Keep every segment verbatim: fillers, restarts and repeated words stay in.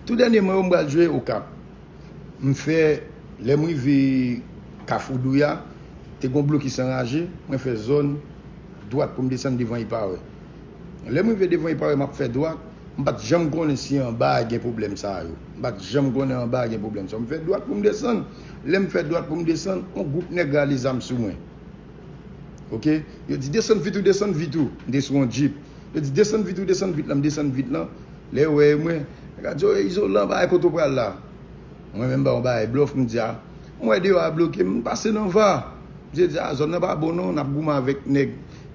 Tou dènyèman yo, m pral jwe Okap. M fè, lè m rive Kafou Douya, te gon blokis anraje, mwen fè zòn dwat pou m desann devan Ipawè. Lè m rive devan Ipawè, m ap fè dwat, m pa t janm konnen si anba a gen pwoblèm sa yo. M pa t janm konnen anba a gen pwoblèm sa yo. M fè dwat pou m desann. Lè m fè dwat pou m desann, yon gwoup nèg rale zam sou mwen. Oke? Yo di, "Desann vit ou, desann vit ou." M te sou yon djip. Yo di, "Desann vit ou, desann vit lan." M desann vit lan. Lè yo wè mwen, nèg la di, "O, Izolan, bagay kote w pral la?" Mwen menm ba yon bagay blòf, m di, "A, m wè deyò a bloke m, m pase nan va." M di, "A, zòn nan pa bon non, n ap goumen avèk nèg."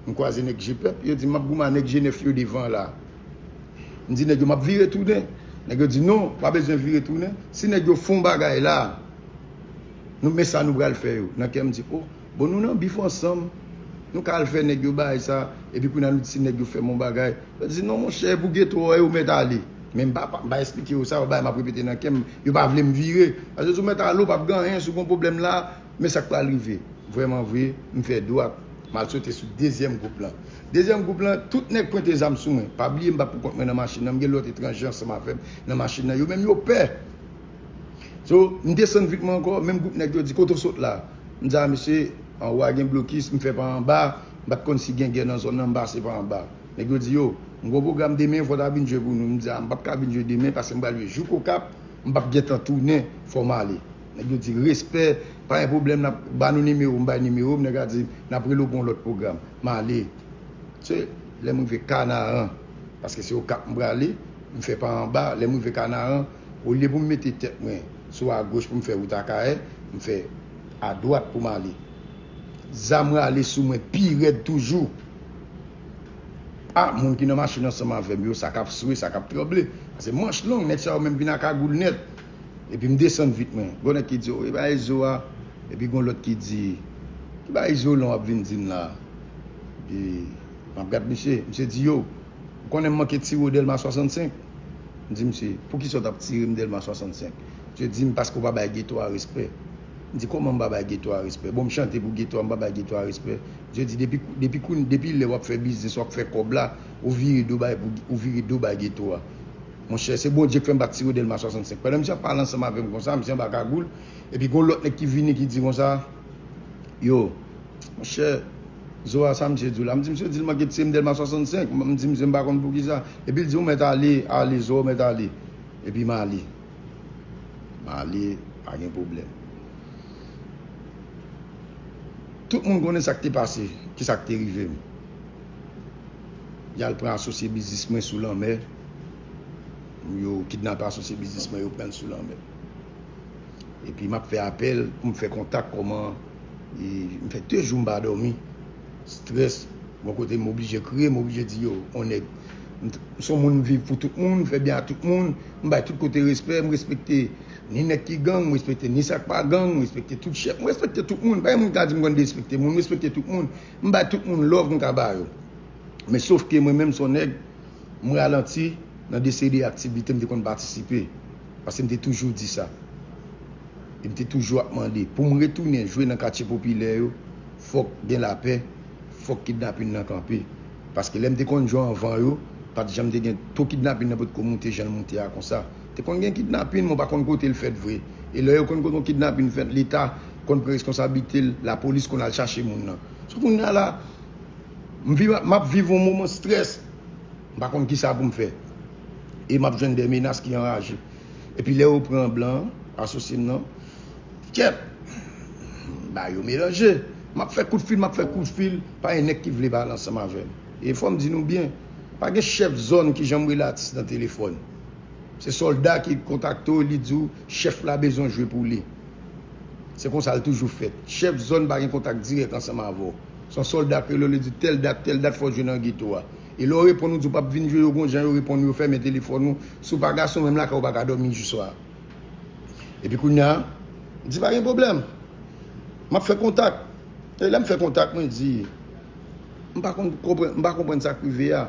M kwaze nèg Jepèp, yo di, "M ap goumen ak nèg Jenèf yo devan la." M di nèg yo, "M ap vire tounen." Nèg yo di, "Non, pa bezwen vire tounen. Si nèg yo fè yon bagay la, nou, men sa nou pral fè yo." Nan kè m di, "O, bon, nou nan bif ansanm. Nou ka al fè nèg yo bagay sa, epi kounye a nou di si nèg yo fè m yon bagay." Yo di, "Non, monchè, e pou geto a, yo mèt ale." Men m pa, pa, m pa eksplike yo sa, yon bagay m ap repete nan kè m, yo pa vle m vire. Paske si w mèt ale, w p ap gen anyen, si w gen yon pwoblèm la, men sa k pral rive. Vrèman vre, m fè dwat, m al sote sou dezyèm gwoup lan. Dezyèm gwoup lan, tout nèg pwente zam sou mwen. Pa bliye, m pa pou kont mwen nan machin nan, m gen lòt etranje ansanm avè m nan machin nan. Yo menm, yo pè. So, m desann vit mwen ankò, menm gwoup nèg yo di, "Kote w sot la?" M di, "A, mesye, anwo a gen blokis, m fè pa anba, m pa t konn si gen gè nan zòn nan, m pase pa anba." Nèg yo di, "Yo, m gon pwogram demen, fò w ta vin jwe pou nou." M di, "A, m p ap ka vin jwe demen, paske m pral jwe jouk Okap, m p ap gentan tounen, fò m ale." Nèg yo di, "Respè, pa gen pwoblèm, n ap ba nou nimewo w." M bay nimewo m, nèg la di, "N ap rele w pou yon lòt pwogram." M ale. Se lè m rive Kanaran, paske se Okap m prale, m fè pa anba, lè m rive Kanaran, olye pou m mete tèt mwen sou agoch pou m fè wout Akayè, m fè adwat pou m ale. Zam rale sou mwen pi rèd toujou. A, moun ki nan machin ansanm avè m yo, sa k ap swe, sa k ap tranble. Paske manch long, nèg sa yo menm vin a kagoul nèt. Epi m desann vit mwen. Gon nèg ki di, "O, e pa Izo a." Epi gon lòt ki di, "Ki bagay Izolan w ap vin di m la?" Epi m ap gad misye, misye di, "Yo, ou konnen m manke tire w Dèlma swasannsenk?" M di misye, "Poukisa w t ap tire m Dèlma swasannsenk?" Misye di m, "Paske w pa bay geto a respè." M di, "Kòman m pa bay geto a respè? Bon, m chante pou geto a, m pa bay geto a respè." Misye di, "Depi, depi, depi lè w ap fè biznis, w ap fè kòb la, ou vire do bay, ou vire do bay geto a." Monchè, se Bondye k fè m pa t tire w Dèlma swasannsenk. Pandan misye ap pale ansanm avè m konsa, misye anba kagoul, epi gon lòt nèg ki vini ki di konsa, "Yo, monchè, Zoa, sa misye di w la?" M di, "Misye di l manke tire m Dèlma swasannsenk." M di misye, "M pa konn poukisa." Epi l di, "Ou mèt ale, ale, Zoa, ou mèt ale." Epi m ale. M ale, pa gen pwoblèm. Tout moun konnen sa k te pase, ki sa k te rive m. Y al pran asosye biznis mwen sou lanmè. Yo kidnape asosye biznis mwen, yo pran l sou lanmè. Epi m ap fè apèl pou m fè kontak kòman, e, m fè de jou m pa dòmi. Strès, bò kote m oblije kriye, m oblije di yo, on nèg, m, m se yon moun m viv pou tout moun, m fè byen a tout moun, m bay tout kote respè, m respekte ni nèg ki gang, m respekte ni sa k pa gang, m respekte tout chèf, m respekte tout moun. Pa gen moun ki ka di m konn derespekte moun, m respekte tout moun. M bay tout moun love m ka ba yo. Men sof ke mwen menm se yon nèg, m ralanti nan de seri de aktivite m te konn patisipe. Paske m te toujou di sa. E m te toujou ap mande, pou m retounen jwe nan katye popilè yo, fòk gen lapè, fòk kidnapin nan kanpe. Paske lè m te konn jwe anvan yo, pa t janm te gen, to kidnapin nan potko moute jan l moute a konsa. Te konn gen kidnapin, men w pa konn kote l fèt vre. E lè yo konn kote yon kidnapin fèt, Leta konn pran reskonsablite l, lapolis konn al chache moun nan. So kounye a la, m viv, m ap viv yon moman strès. M pa konn kisa pou m fè. E m ap jwenn de menas ki anraje. Epi lè yo pran blan an, asosye m nan, kèt, ba yo melanje. M ap fè kout fil, m ap fè kout fil, pa gen nèg ki vle pale ansanm avè m. E fò m di nou byen, pa gen chèf zòn ki janm rele atis nan telefòn. Se sòlda ki kontakte w, li di w chèf la bezwen jwe pou li. Se konsa l toujou fèt. Chèf zòn pa gen kontak dirèk ansanm avè w. Se yon sòlda k rele w, li di tèl dat, tèl dat fò w jwe nan geto a. E lè w reponn, ou di w p ap vin jwe, yo gon jan yo reponn ou, yo fèmen telefòn ou. Si w pa gason, menm lakay ou pa ka dòmi jou swa a. Epi kounye a, m di pa gen pwoblèm. M ap fè kontak. E lè m fè kontak, mwen di, m pa konn konprann, m pa konprann sa k rive a.